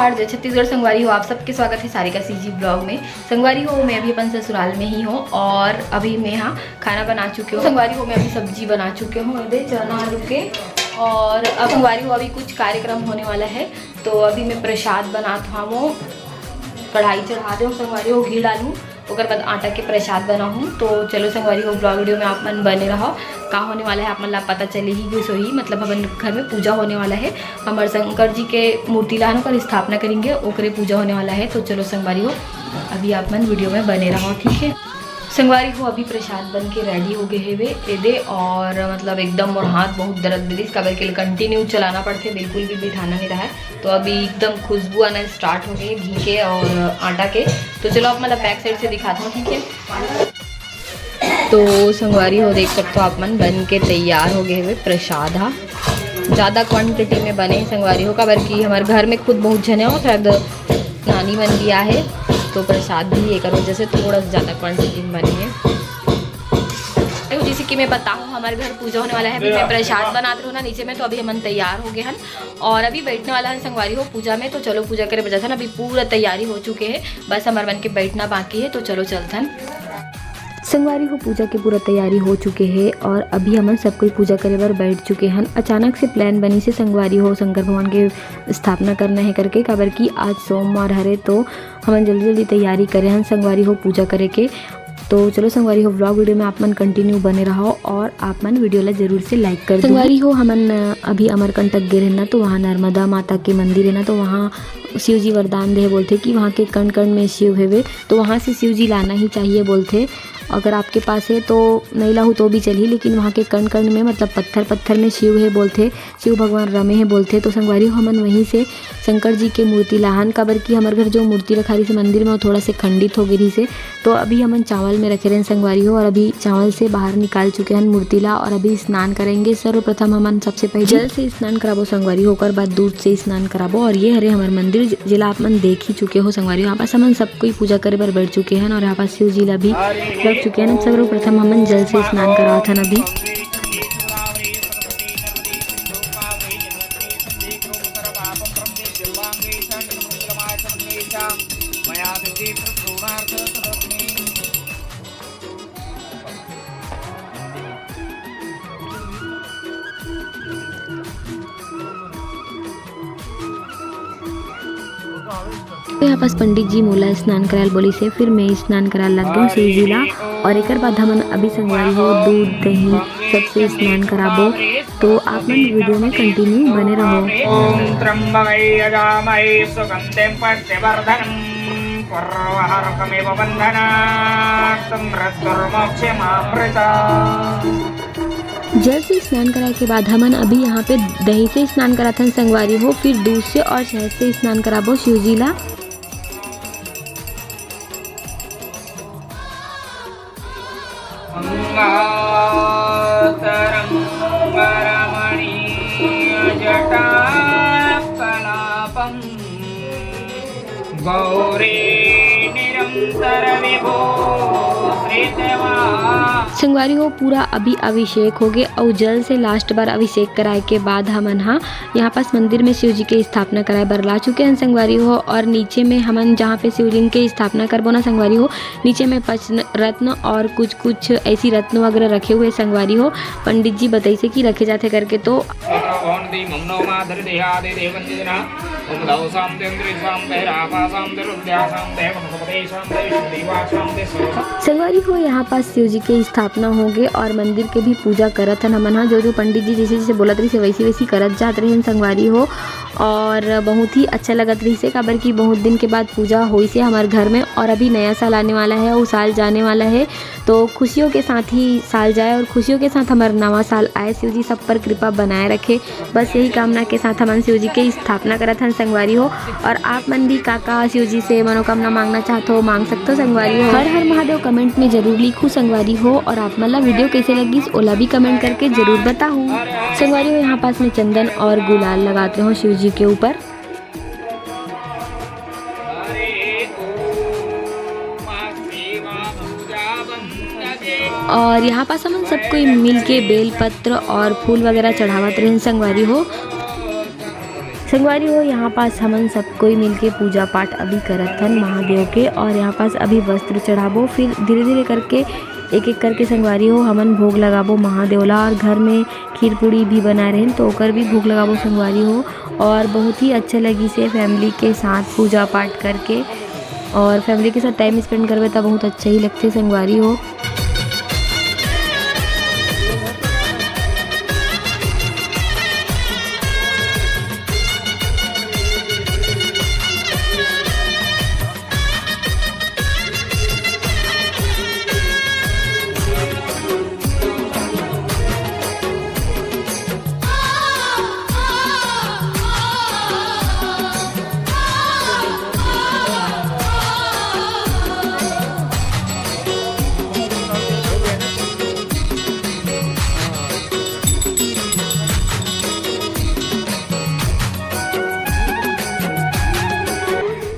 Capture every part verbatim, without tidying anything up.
नमस्कार, जय छत्तीसगढ़ संगवारी हो, आप सबके स्वागत है सारिका सीजी ब्लॉग में। संगवारी हो, मैं अभी अपन ससुराल में ही हूँ और अभी मैं यहाँ खाना बना चुके हूँ। संगवारी हो, मैं अभी सब्जी बना चुके हूँ, ये चना आलू के। और अब संगवारी हो, अभी कुछ कार्यक्रम होने वाला है, तो अभी मैं प्रसाद बनात हूँ, कढ़ाई चढ़ा दे संगवारी हो, घी डालूँ, ओकर बाद आटा के प्रसाद बनाहूँ। तो चलो संगवारी हो, ब्लॉग वीडियो में आप मन बने रहो। का होने वाला है आप मन ला पता चले ही, कुछ होही, मतलब हमन घर में पूजा होने वाला है, हमर शंकर जी के मूर्ति ला ओकर स्थापना करेंगे, ओकरे पूजा होने वाला है। तो चलो संगवारी हो, अभी आप मन वीडियो में बने रहो, ठीक है। संगवारी हो, अभी प्रसाद बन के रेडी हो गए हेवे एदे, और मतलब एकदम मोर हाथ बहुत दर्द दे दिस, काबर के कंटिन्यू चलाना पड़थे, बिल्कुल भी बिठाना नहीं रहा है। तो अभी एकदम खुशबू आना स्टार्ट हो गई घी के और आटा के। तो चलो आप मतलब बैक साइड से दिखाता हूँ, ठीक है। तो संगवारी हो, देख सकते हो आप मन, बन के तैयार हो गए हुए प्रसाद हा। ज़्यादा क्वांटिटी में बने संगवारी हो, काबर कि हमारे घर में खुद बहुत जने हो, शायद नानी मन भी आहे, तो प्रसाद भी एकर वजह से थोड़ा सा ज़्यादा क्वांटिटी में बने हैं। तो जैसे कि मैं बताऊँ, हमारे घर पूजा होने वाला है, अभी मैं प्रसाद बनात रहूँ ना नीचे में, तो अभी हमन तैयार हो गए हन और अभी बैठने वाला है संगवारी हो पूजा में। तो चलो पूजा करे बजाथन, अभी पूरा तैयारी हो चुके है, बस हमारे मन के बैठना बाकी है। तो चलो चलथन। संगवारी हो, पूजा के पूरा तैयारी हो चुके है और अभी हमन सब कोई पूजा करे बर बैठ चुके हन। अचानक से प्लान बनी से संगवारी हो, शंकर भगवान के स्थापना करना है करके, काबर कि आज सोमवार हरे, तो हमन जल्दी जल्दी तैयारी करे हन संगवारी हो पूजा करे के। तो चलो संगवारी हो, व्लॉग वीडियो में आप मन कंटिन्यू बने रहो और आप मन वीडियो ला जरूर से लाइक कर दो। संगवारी हो, हमन अभी अमरकंटक गे रहन ना, तो वहाँ नर्मदा माता के मंदिर है ना, तो वहाँ शिव जी वरदान दे बोलथे कि वहाँ के कण कण में शिव हेवे, तो वहाँ से शिव जी लाना ही चाहिए बोलथे। अगर आपके पास है तो नहीं लाहू तो भी चलही, लेकिन वहाँ के कण कण में, मतलब पत्थर पत्थर में शिव है बोलथे, शिव भगवान रमे हैं बोलथे। तो संगवारी हो, हमन वहीं से शंकर जी के मूर्ति लाहन, काबर कि हमर घर जो मूर्ति रखा रही से मंदिर में, वो थोड़ा से खंडित हो गई रही से। तो अभी हमन चावल में रखे रहन संगवारी हो, और अभी चावल से बाहर निकाल चुके हन मूर्ति ला, और अभी स्नान करेंगे। सर्वप्रथम हमन सबसे पहले जल से स्नान कराबो संगवारी हो, ओकर बाद दूध से स्नान कराबो। और ये हरे हमर मंदिर, ज-, जेला आप मन देख ही चुके हो संगवारी हो। यहाँ पास हमन सब कोई पूजा करे बर बैठ चुके हन, और यहाँ पास शिव जी ला भी रख चुके हन। सर्वप्रथम हमन जल से स्नान करावत हन अभी। तो यहाँ पास पंडित जी मोला स्नान करायल बोलिस हे, फिर मैं स्नान करायल लग गई शिव जी ला। और एकर बाद हमन अभी संगवारी हो दूध, दही, सबसे स्नान कराबो। तो आप मन वीडियो में कंटिन्यू बने रहो। ओम त्र्यंबके यजामहे सुगंधिं पुष्टिवर्धनम् उर्वारुकमिव बन्धनात् मृत्युर्मोक्षमामृता। जल से स्नान कराए के बाद हमन अभी यहाँ पे दही से स्नान कराथन संगवारी हो, फिर दूध से और शहद से स्नान कराबो शिव जी ला। संगवारी हो, पूरा अभी अभिषेक हो गए और जल से लास्ट बार अभिषेक कराए के बाद हमन हा यहाँ पास मंदिर में शिव जी के स्थापना कराए बर ला चुके हैं संगवारी हो। और नीचे में हमन जहाँ पे शिवलिंग के स्थापना करबो ना संगवारी हो, नीचे में पंच रत्न और कुछ कुछ ऐसी रत्न वगैरह रखे हुए संगवारी हो। पंडित जी बताइसे कि रखे जाते करके। तो संगवारी हो, यहाँ पास शिव जी के स्थापना हो गए और मंदिर के भी पूजा करत हन हमन हा। जो जो पंडित जी जैसे जैसे बोलत रहिसे वैसे वैसे करत जात रहिन संगवारी हो। और बहुत ही अच्छा लगत रहिसे, काबर कि बहुत दिन के बाद पूजा होइसे हमारे घर में। और अभी नया साल आने वाला है, वो साल जाने वाला है, तो खुशियों के साथ ही साल जाए और खुशियों के साथ हमारा नवा साल आए। शिव जी सब पर कृपा बनाए रखे, बस यही कामना के साथ हमन शिव जी के स्थापना करत हन संगवारी हो। और आप मन भी का का शिव जी से मनोकामना मांगना चाहत हो, मांग सकते हो संगवारी हो। हर हर महादेव कमेंट में जरूर लिखू संगवारी हो। और आप मन ला वीडियो कैसे लगिस, ओला भी कमेंट करके जरूर बताहू। संगवारी हो, यहाँ पास में चंदन और गुलाल लगाते हो शिव जी के ऊपर। और यहाँ पास हमन सब कोई मिल के बेल पत्र और फूल वगैरह चढ़ावत रहन संगवारी हो। संगवारी हो, यहाँ पास हमन सब कोई मिलके पूजा पाठ अभी करत हन महादेव के, और यहाँ पास अभी वस्त्र चढ़ाबो, फिर धीरे धीरे करके एक एक करके संगवारी हो हमन भोग लगाबो महादेव ला। और घर में खीर पूड़ी भी बनाए रहेन, तो ओकर भी भोग लगाबो संगवारी हो। और बहुत ही अच्छा लगिस हे family के साथ पूजा पाठ करके, और family के साथ time spend करबे त बहुत अच्छा ही लगथे संगवारी हो।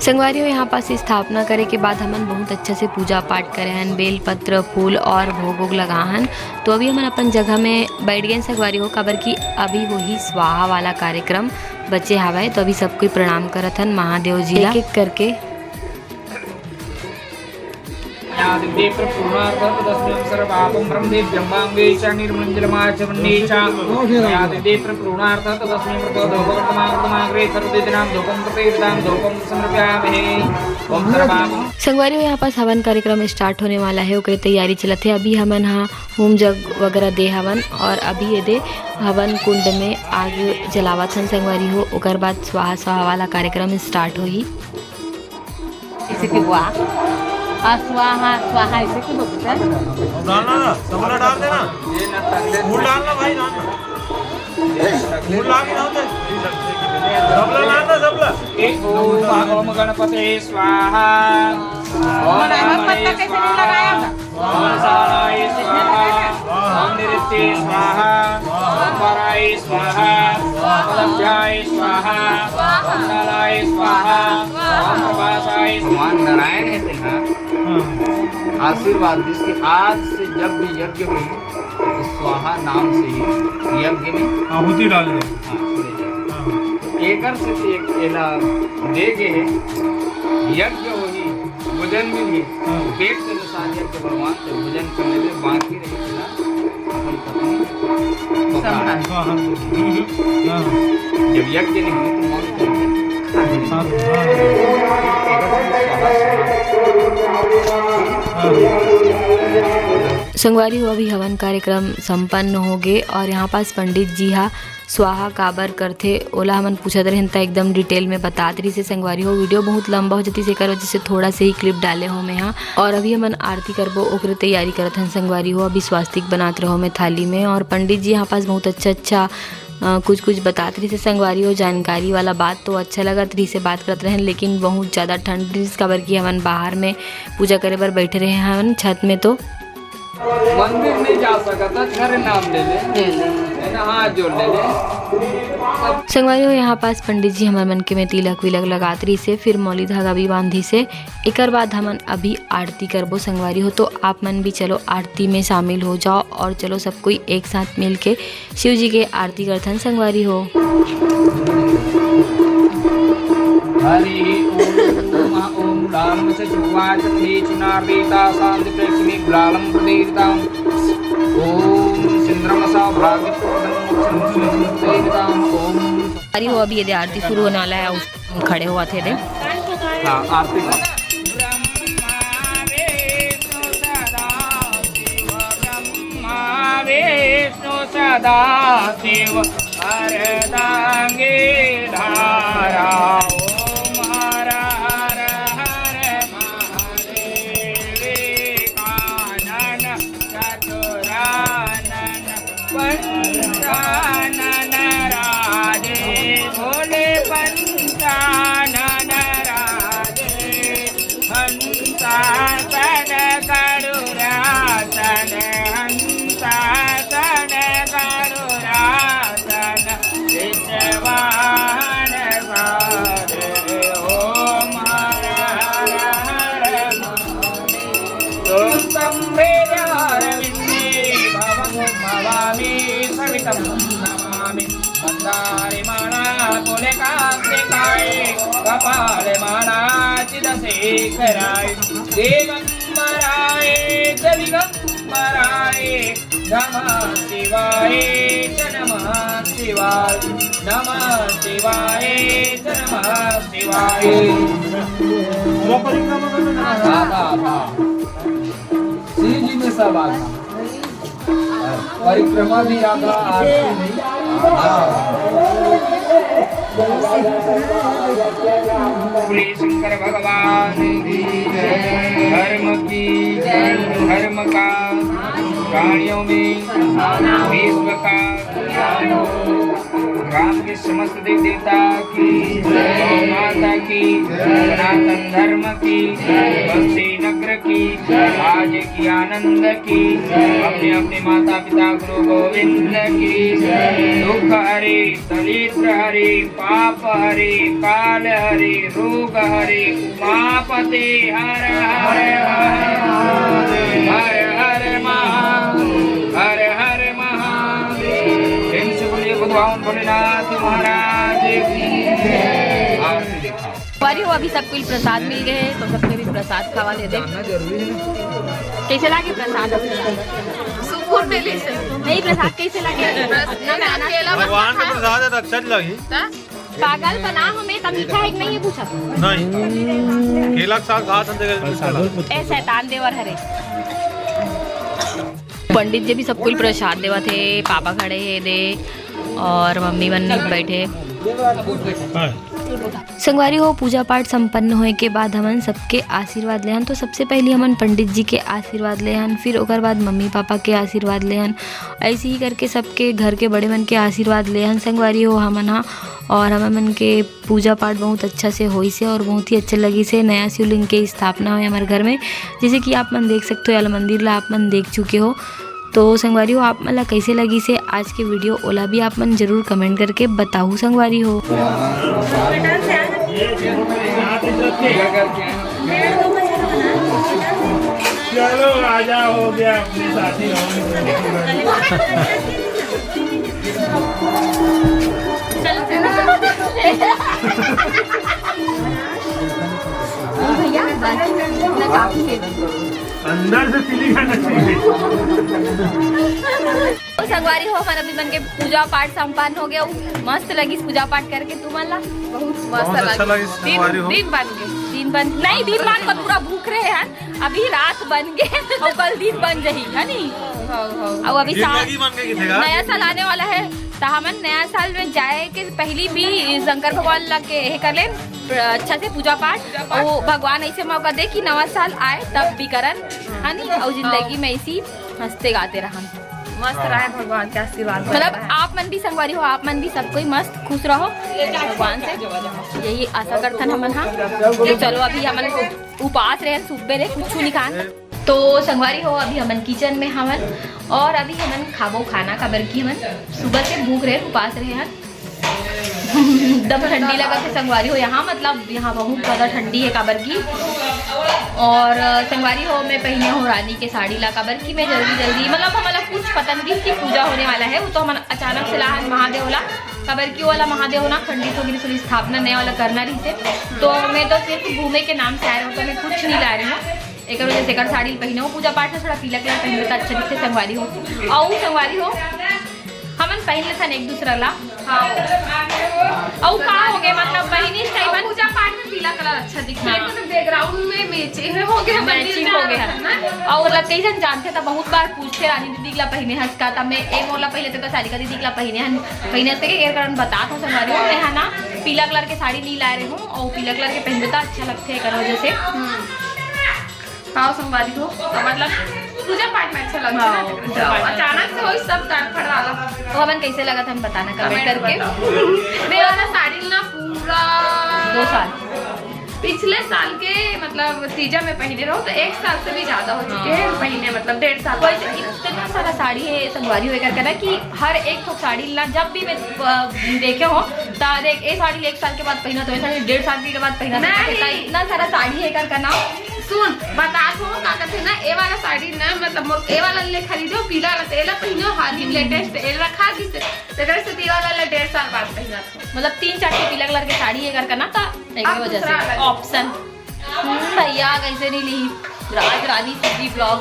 संगवारी हो, यहाँ पास स्थापना करे के बाद हमन बहुत अच्छा से पूजा पाठ करे हन, बेल पत्र, फूल और भोग वोग लगा हन। तो अभी हमन अपन जगह में बैठ गए संगवारी हो, काबर कि अभी वही स्वाहा वाला कार्यक्रम बचे हवय। तो अभी सब कोई प्रणाम करत हन महादेव जी ला एक एक करके। या दिव्ये प्रपूर्णार्थ तदस्मिं सर्वपापं ब्रह्मेभ्यं वाङ्गे च निर्मलं जलमाचमण्ये च। या दिव्ये प्रपूर्णार्थ तदस्मिं प्रतोदोपकर्माङ्गमाग्रे सर्वदीनां धूपं प्रतीर्तां धूपं समर्पयामहे। ओम सर्वपापं संगवारी हो, यहाँ पास हवन कार्यक्रम start होने वाला है, ओकरे तैयारी चलत है। अभी हमन हा होम जग वगैरह दे हवन और अभी ये दे हवन कुंड में आग जलावत हन संगवारी हो, ओकर बाद स्वाहा स्वाहा वाला कार्यक्रम start होही। इसे की वाह। आ स्वाहा, स्वाहा इसे की बोलते हैं? डालना ना, सबला डाल देना। फूल डालना भाई, डालना। फूल डाल के डाल दे। सबला डालना, सबला। ओम, ओम गणपते स्वाहा। ओम मनाया ब्राह्मणे पत्ता कैसे नहीं स्वाहा। लगाया था? ओम साराय स्वाहा। ओम नृत्ये स्वाहा। ओम वराय स्वाहा। ओम लभ्याय स्वाहा। ओम नलाय स्वाहा। ओम प्रभासाय स्वाहा। भगवान नारायण हे तेहा आशीर्वाद दिस कि आज से जब भी यज्ञ होही, तो स्वाहा नाम से ही यज्ञ में आहुति डाले जाए। हाँ, सुने जाए। हाँ। एकर से एक एला दे गे हे, यज्ञ होही, भोजन मिलही, हाँ। पेट के अनुसार यज्ञ भगवान से भोजन कर लेबे, बाकी रही तेला अपन पत्नी पका। स्वाहा। हाँ, हाँ। जब यज्ञ नहीं होही, तो मौन कर दे। हाँ, हाँ। संगवारी हो, अभी हवन कार्यक्रम संपन्न हो गे और यहाँ पास पंडित जी हा स्वाहा काबर करथे, ओला हमन पूछत रहेन, त एकदम detail में बतात रहिस हे संगवारी हो। Video बहुत लंबा हो जतिस, एकर वजह से थोड़ा से ही clip डाले हो मैं हा। और अभी हमन आरती करबो, ओकरे तैयारी करत हन संगवारी हो। अभी स्वास्तिक बनात रहो मैं थाली में, और पंडित जी यहाँ पास बहुत अच्छा अच्छा, अ, कुछ कुछ बतात रहिस हे संगवारी हो। जानकारी वाला बात तो अच्छा लगत रहिस हे, बात करत रहेन, लेकिन बहुत ज़्यादा ठंड रहिस, काबर कि हमन बाहर में पूजा करे बर बैठे रहे हन छत में। तो मंदिर नहीं जा सकत, घर नाम ले ले, ले ले। है ना, हाथ जोड़ ले ले। संगवारी हो, यहाँ पास पंडित जी हमर मन के में तिलक विलक लगात रहिस हे, फिर मौली धागा भी बांधिस हे। एकर बाद हमन अभी आरती करबो संगवारी हो, तो आप मन भी चलो आरती में शामिल हो जाओ और चलो सब कोई एक साथ मिल के शिव जी के आरती करथन संगवारी हो। हरि ओम। ओम ब्राह्म से चुवाच नीच नारीता शांति प्रेक्षणी ब्रालम प्रदीरता। ओम चंद्रमसा भाग्य प्रदीरता। ओम हरि हो। अभी ये दे आरती शुरू होने वाला है, उस खड़े हुआ थे दे। हाँ, आरती का। ब्रह्मा विष्णु सदा शिव, ब्रह्मा विष्णु सदा शिव, अर्धांगी धारा। ओम हर हर हर महादेव। कानन चतुरानन पंचानन राधे, भोले पंचानन राधे। हंसासन गरुरासन, हंसासन गरुरासन, विषवाहन सारे। माणाचितशेखराय दिगंबराय च दिगंबराय नमः शिवाय च नमः शिवाय नमः शिवाय च नमः शिवाय। आधा, आधा। श्री जी में सब आधा। परिक्रमा भी आधा, आरती भी आधा। बोले शंकर भगवान की जय। धर्म की जय। धर्म का प्राणियों में विश्व का राम के समस्त देव देवता की, गौ माता की, सनातन धर्म की, बस्ती नगर की, आज की आनंद की, अपने अपने माता पिता गुरु गोविंद की। दुख हरे, दरिद्र हरे, पाप हरे, काल हरे, रोग हरे, उमापते हर हर महादेव। हर हर महा, हर हर महादेव। प्रेम से बोलिए भगवान भोलेनाथ महाराज की जय। आरती दिखाओ। संगवारी हो, अभी सबको प्रसाद मिल गए हैं, तो सबके भी प्रसाद खवा दे दे। जानना जरूरी है ना। कैसे लागे प्रसाद? सुकून मिली से। नहीं, प्रसाद कैसे लागे? भगवान का प्रसाद है तो अच्छा नहीं लगी। पागल बना हमें, तब मीठा है कि नहीं, ये पूछा। नहीं, केला के साथ घास हम देखे, मीठा लगा। ए शैतान देवर हरे। पंडित जी भी सबको प्रसाद देवा थे, पापा खड़े हे दे और मम्मी मन बैठे। संगवारी हो, पूजा पाठ संपन्न होए के बाद हमन सबके आशीर्वाद लेहन। तो सबसे पहली हमन पंडित जी के आशीर्वाद लेहन, फिर ओकर बाद मम्मी पापा के आशीर्वाद लेहन। ऐसे ही करके सबके घर के बड़े मन के आशीर्वाद लेहन संगवारी हो हमन हा। और हमन मन के पूजा पाठ बहुत अच्छा से होइस हे और बहुत ही अच्छा लगिस हे। नया शिवलिंग के स्थापना होए हमर घर में, जैसे कि आप मन देख सकते हो, ये वाला मंदिर ला आप मन देख चुके हो। तो संगवारी हो, आप मन ला कैसे लगिस हे आज के वीडियो, ओला भी आप मन जरूर कमेंट करके बताहू संगवारी हो। चलो, आजा, हो गया, अपने साथी हो गए। भैया, बस, इतना काफी है। अंदर से फीलिंग आना चाहिए। तो संगवारी हो, हमन अभी मन के पूजा पाठ संपन्न हो गया। मस्त लगिस पूजा पाठ करके तुमन ला? बहुत मस्त बहुत अच्छा लगिस। लगिस दिन, संगवारी हो। दिन बन गए, दिन बन, नहीं, दिन बन के पूरा भूख रहे हैं। अभी रात बन गए और कल दिन बन जही, है नी? हाँ, हाँ। और अभी ये सा-, मैगी बन के किथे का? नया साल आने वाला है, तो हमन नया साल में जाए के पहली भी शंकर भगवान ला के ये कर ले, अच्छा से पूजा पाठ। पूजा पाठ। और भगवान ऐसे मौका दे कि नवा साल आए तब भी करन, है नी? और जिंदगी में इसी हंसते गाते रहन। मस्त रहे, भगवान के आशीर्वाद मतलब, बने रहे। आप मन भी संगवारी हो, आप मन भी सब कोई मस्त खुश रहो भगवान से, यही आशा करथन हमन हा। तो चलो, अभी हमन उपास रहे, सुबह रहे, कुछ नहीं खान। तो संगवारी हो, अभी हमन किचन में हमन और अभी हमन खाबो खाना, काबर कि हमन सुबह से भूख रहे, उपास रहे हन। एकदम ठंडी लगत हे संगवारी हो यहाँ, मतलब यहाँ बहुत ज्यादा ठंडी है काबर की। और, अ, संगवारी हो, मैं पहिने हो रानी के साड़ी ला, काबर की मैं जल्दी जल्दी, मतलब हमला कुछ पता नहीं कि पूजा होने वाला है, वो तो हमन अचानक से लाहन महादेव ला, काबर की वो वाला महादेव ना खंडित हो गई, स्थापना नया वाला करना रहिसे। तो मैं तो सिर्फ घूमे के नाम से आए रहूँ, तो मैं कुछ नहीं ला रही हूँ। एकर वजह से एकर साड़ी पहिने हो, पूजा पाठ में थोड़ा पीला कलर पहिने त अच्छा दिखथे संगवारी हो। अउ संगवारी हो, हमन पहिन लेथन एक दूसरा ला। हाँ। अउ का हो गए, मतलब, बहिनी टाइप पूजा पाठ में पीला कलर अच्छा दिखथे, हाँ। लेकिन बैकग्राउंड में मैचिंग हो गया, मैचिंग हो गया। ना? अउ मतलब, कई झन जानथे त बहुत बार पूछथे, "रानी दीदी ला पहिने हस का?" त मैं ए मोला पहले तो सारिका दीदी ला पहिने हन, पहिने हस के एकर कारण बतात हूँ संगवारी हो, मैं हा ना पीला कलर के साड़ी नहीं लाए रहे हूँ, अउ पीला कलर के पहिनबे त अच्छा लगथे एकर वजह से। हम्म। हाँ, संगवारी हो, तो मतलब पूजा पाठ में अच्छा लगता है। हाँ, पूजा पाठ में। अचानक से वही सब तार फड़ाला। तो हमन कैसे लगा था, हम बताना कमेंट कमेंट करके। बताओ। मेरा ना साड़ी ना पूरा दो साल। पिछले साल के मतलब तीजा में पहिने रहो तो एक साल से भी ज्यादा हो चुके हैं हाँ। पहिने, मतलब डेढ़ साल कोई बाद। इतना सारा साड़ी है संगवारी हो करके ना कि हर एक ठो साड़ी ला जब भी मैं, अ, देखे हो तो देख, ये साड़ी एक साल के बाद पहिना तो ऐसा नहीं, डेढ़ साल के बाद पहिना तो नहीं। इतना सारा साड़ी है करके ना। सुन, बता दो का कहते ना, ए वाला साड़ी ना, मतलब मोर ए वाला ले खरीदो, पीला वाला, तो एला पहिनो, हाल ही लेटेस्ट एल रखा गिस, तेकर से ती वाला ले डेढ़ साल बाद पहिना था। मतलब तीन चार ठे पीला कलर के साड़ी एकर करना था, एक अब वजह से दूसरा वाला। ऑप्शन। हम्म, भैया कैसे नहीं ली राज रानी सीजी ब्लॉग।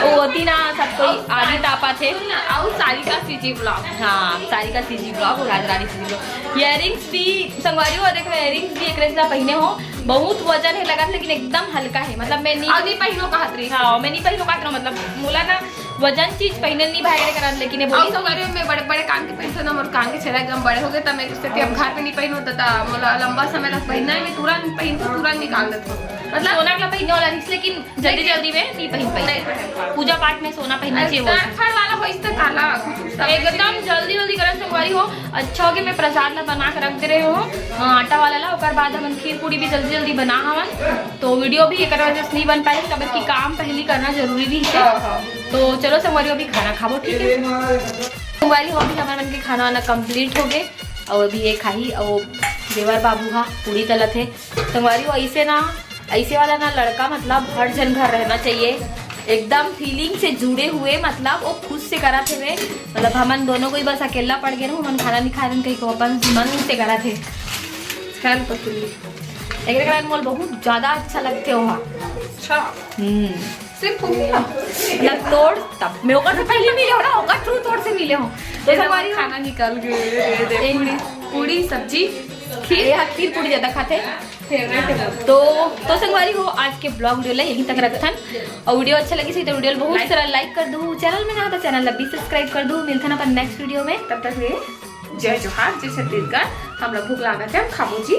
वो होती ना, सब कोई आदि तापा थे। सुन ना, और सारिका सीजी ब्लॉग। हाँ, सारिका सीजी ब्लॉग और राज रानी सीजी ब्लॉग। इयररिंग्स भी संगवारी हो, देखो इयररिंग्स भी एक रेंज ला पहिने हो, बहुत वजन है लगत, लेकिन एकदम हल्का है। मतलब मैं नहीं और नहीं पहिनो कहत रही। हाँ, मैं नहीं पहिनो कहत रहा, मतलब मोला ना वजन चीज पहिने नहीं भाई करन, लेकिन ये और बोली संगवारी में बड़े बड़े कान के पहिनथों ना, मोर कान के छेदा एकदम बड़े हो गए, तब मैं उससे अब घर पे नहीं पहिनो, तो ता मोला लंबा समय तक पहिनना है, मैं तुरंत पहिनथों, तुरंत निकाल देथों। मतलब सोना वाला पहिने वाला रिक्स, लेकिन जल्दी लेकिन जल्दी में नहीं पहिन पाई। नहीं पहिन पाई। पूजा पाठ में सोना पहिनना चाहिए, बोलते हैं। अरे, खड़ वाला हो, इस तरह काला, कुछ उस तरह एकदम जल्दी जल्दी करन संगवारी हो। अच्छा हो गया, मैं प्रसाद ला बना के रख दे रहे हो, हाँ, आटा वाला ला। ओकर बाद हमन खीर पूड़ी भी जल्दी जल्दी बना हवन, तो वीडियो भी एकर वजह से नहीं बन पाई, काबर कि काम पहली करना जरूरी रही है। हाँ, हाँ। तो चलो संगवारी हो, अभी खाना खाबो, ठीक है? संगवारी हो, अभी हमारे मन के खाना वाना कंप्लीट हो गए, और अभी ये खाही, और देवर बाबू हा पूड़ी तलत है। संगवारी हो, ऐसे ना, ऐसे वाला ना लड़का मतलब हर जन घर रहना चाहिए, एकदम फीलिंग से जुड़े हुए, मतलब वो खुद से करत हवे। मतलब हमन दोनों कोई बस अकेला पड़ गए ना, हमन खाना नहीं खाए रहन, कहीं को अपन मन से करत है। खैर पसंद एक कारण मोल बहुत ज्यादा अच्छा लगते हो। हाँ। अच्छा। हम्म। सिर्फ पूरी ना? मतलब तोड़ तब मैं ओकर से पहले मिले हो ना, ओकर थ्रू तोड़ से मिले हो। तो संगवारी हो, खाना निकल गए, दे, दे, एक पूरी, पूरी सब्जी, खीर। यहाँ खीर पूरी ज्यादा खाते हैं। फेवरेट है। तो तो संगवारी हो, आज के ब्लॉग वीडियो ला यहीं तक रखथन, और वीडियो अच्छा लगी सही तो वीडियो ला बहुत सारा लाइक कर दो, चैनल में ना तो चैनल ला भी सब्सक्राइब कर दो। मिलथन अपन नेक्स्ट वीडियो में, तब तक लिए जय जोहार, जय छत्तीसगढ़। हम लोग भूख लागत है, हम खाबो जी।